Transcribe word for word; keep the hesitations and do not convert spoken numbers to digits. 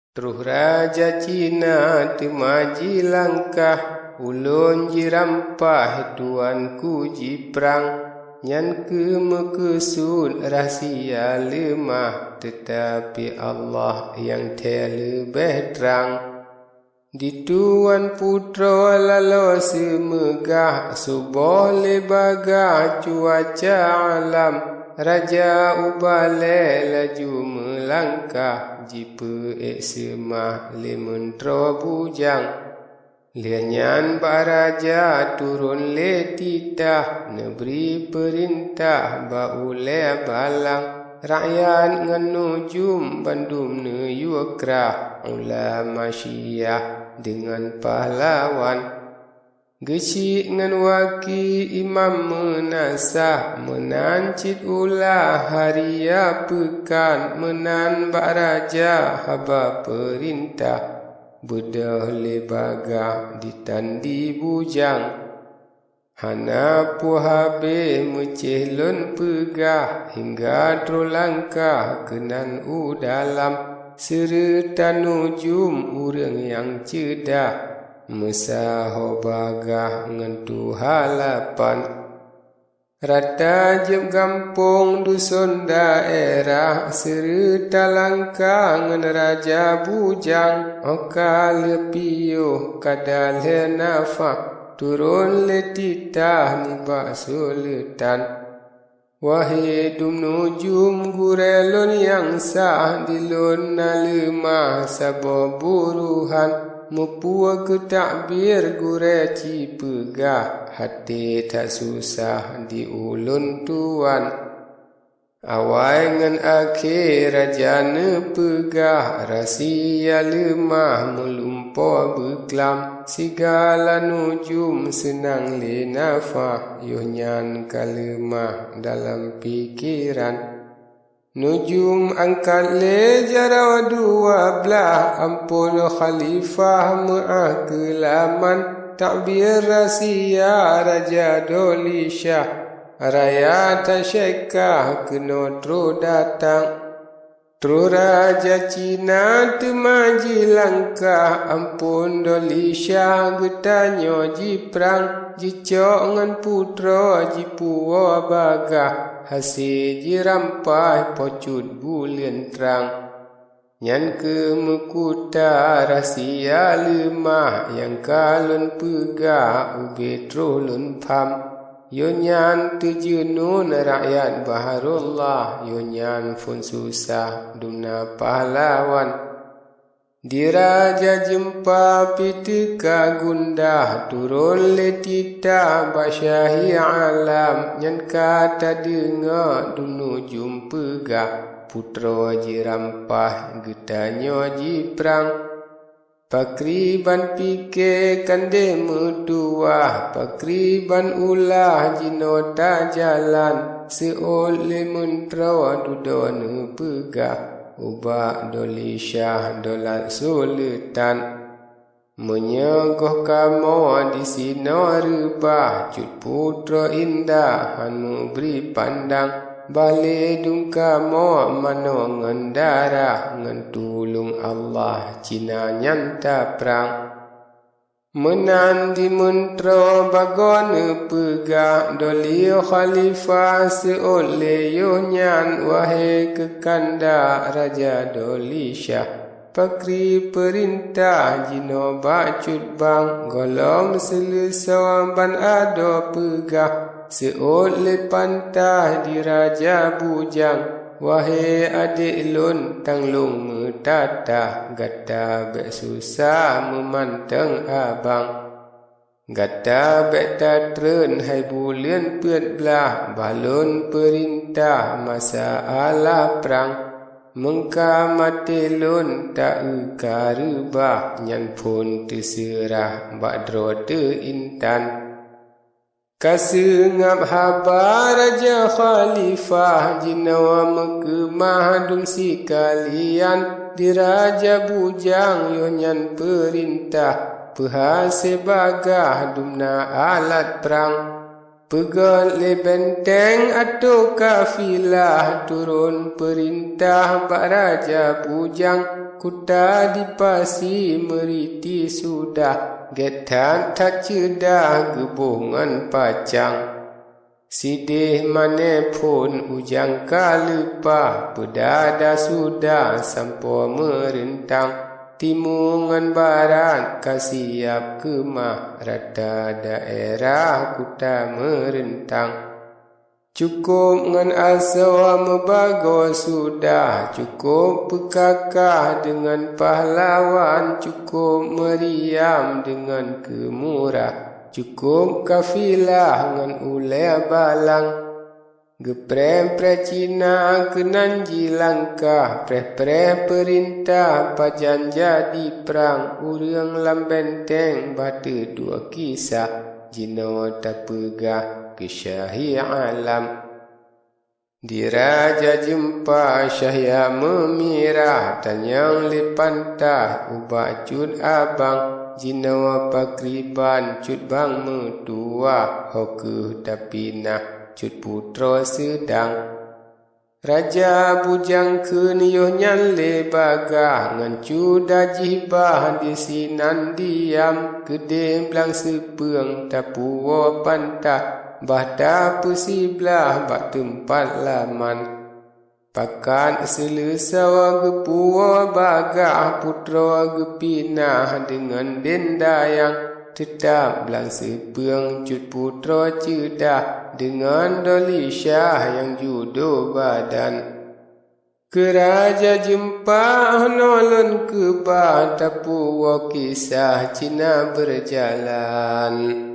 Troh raja Cina teuma jilangkah, ulôn jirampah tuanku jiprang, nyan keuh meukeusut rahsia leumah, teutapi Allah nyang thèe leubeh trang. Dituwan putroe laloe seumeugah, suboh lé bagah cuaca alam. Raja ubalée laju meulangkah, jipeuék seumah lé meuntroe bujang. Lheueh nyan bak raja turôn lé titah, neubri peurintah bak ulée balang. Rakyat ngon nujum bandum neuyue krah, ulama syiah deungon pahlawan. Geuchik ngon waki imam meunasah, meunan cit ula haria peukan, meunan bak raja haba peurintah, beudôh lé bagah ditandi bujang. Hana puhabéh meucéh lôn peugah, hingga troh langkah keunan u dalam, seureuta nujum ureuëng nyang ceudah, meusaho bagah ngon tuha lapan. Rata jeueb gampông duson daerah, seureuta langkah ngon raja bujang, óh ka lheueh piôh ka dalhée nafah, turôn lé titah nibak suleutan. Wahé dum nujum gurée lôn nyang sah, di lôn na leumah saboh buruhan, meupeue keu takbir gurée ci peugah, até that susah di ulôn tuwan. Awai ngon akhé raja neupeugah, rahsia leumah meulumpoe beuklam, sigala nujum seunang lé nafah, yoh nyan ka leumah dalam pikeran. Nujum angkat lé jaroe dua blaih, amphon khalifah meuáh keulaman, takbir rahsia raja Doli Syah, raya tasyekah keunoe troh datang. Troh raja Cina teuma jilangkah, amphon Doli Syah geutanyoe jiprang, jicok ngon putroe jipuwoe bagah, hase jirampah pocut buleuen trang. Nyan keuh meukuta rahsia leumah nyang ka lôn peugah ubé troh lôn pham. Yoh nyan teujeunun rakyat Baharullah, yoh nyan phon susah dumna pahlawan. Di raja jeumpa pih teuka gundah, turôn lé titah bak syahi alam, nyan ka tadeungoe dum nujum peugah, putroe jirampah geutanyoe jiprang. Pakriban pike kandé meutuwah, pakriban ulah jinoe tajalan, seuôt lé meuntroe dudoe neupeugah, ubak Doli Syah dolat suleutan. Meunyoe goh kamoe disinoe reubah, cut putroe indah han meubri pandang, bah lé dum kamoe manoe ngon darah, ngon tulông Allah Cina nyan taprang. Meunan di meuntroe bagoe neupeugah, Doli Khalifah seuôt lé yoh nyan, wahé keu kanda Raja Doli Syah. Pakri peurintah jinoe bak cut bang, gohlom seuleusoe ban adoe peugah, seuôt lé pantah di raja bujang. Wahé adék lôn, tanglông meutatah, gata bék susah meumantong abang. Gata bék tatreun hai buleuen peuet blaih, bah lôn peurintah masa alah prang. Meungka maté lôn ta-eu ka reubah, nyan phon teuseurah bak droe teu intan. Ka seungab haba Raja Khalifah jinoe meukeumah dum sikalian, di raja bujang yoh nyan peurintah, peuhase bagah dumna alat prang. Peugöt lé benteng atô kafilah, turôn peurintah bak raja bujang, Kuta di pasi meuriti sudah, gét that-that ceudah geuboh ngon pacang. Sidéh mané phon ujang ka leupah, peudada sudah sampoe meureuntang. Timu ngon barat ka siab keumah, rata daerah kuta meureuntang. Cukôp ngon asoe meubagoe sudah, cukôp peukakah deungon pahlawan, cukôp meuriam deungon keumurah, cukôp kafilah ngon ulée balang. Geupreh-preh Cina keunan jilangkah, preh-preh peurintah pajan jadi prang, ureuëng lam benteng bah teuduek kisah, jinoe tapeugah keu syahi alam. Di Raja Jeumpa syahya meumirah, tanyong lé pantah ubak cut abang, jinoe pakriban cut bang meutuwah, ho kheueh tapinah cut putroe seudang. Raja bujang kheun yoh nyan lé bagah, ngon cuda jih bah disinan diam, keudeh blang seupeueng tapuwoe pantah, bah tapeusiblah bak teumpat laman. Pakat seuleusoe geupuwoe bagah, putroe geupinah deungon dendayang, teutab blang seupeueng cut putroe ceudah, deungon doli syah nyang judo badan. Keu Raja Jeumpa hana lôn keubah, tapuwoe kisah Cina beurjalan.